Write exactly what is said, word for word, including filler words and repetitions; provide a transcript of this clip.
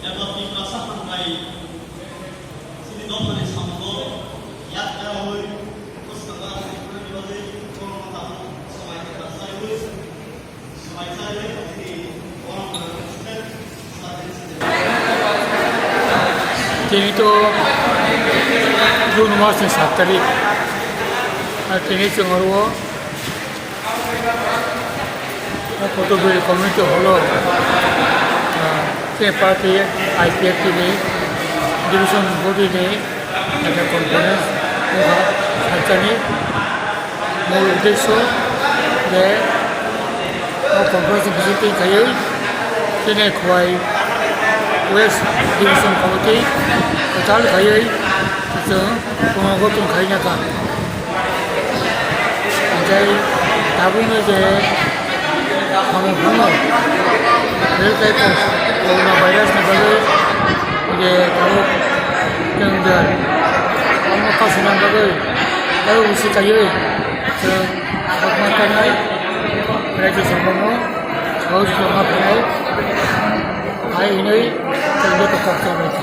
Eba Tiprasa hambai chini dophani samungo yak karaui bwskang ba Tripura ni bagwi borokno tabuk swmai kwthar chariui, swmai chariui chini borokno Tini to June mas ni sat tarik, ar tini chwng oro Kotobri community hall o, ah, K party, I P F T ni division body ni ekta conference wngkha, salsani mul uddesho je o conference ni bisingtwi khaiwi chini Khowai West Division Committee kwtal khaiwi chwng punogoton khaina kha. Hingkhai tabukno je samung phano, belai khe corona virus ni bagwi je tabuk chwng je omo kasuna bagwi tei usi kaiwi chwng kokma tangnai, raijwk samungno sahoj tongma phainai hai hinwi chwng joto kok chalaikha.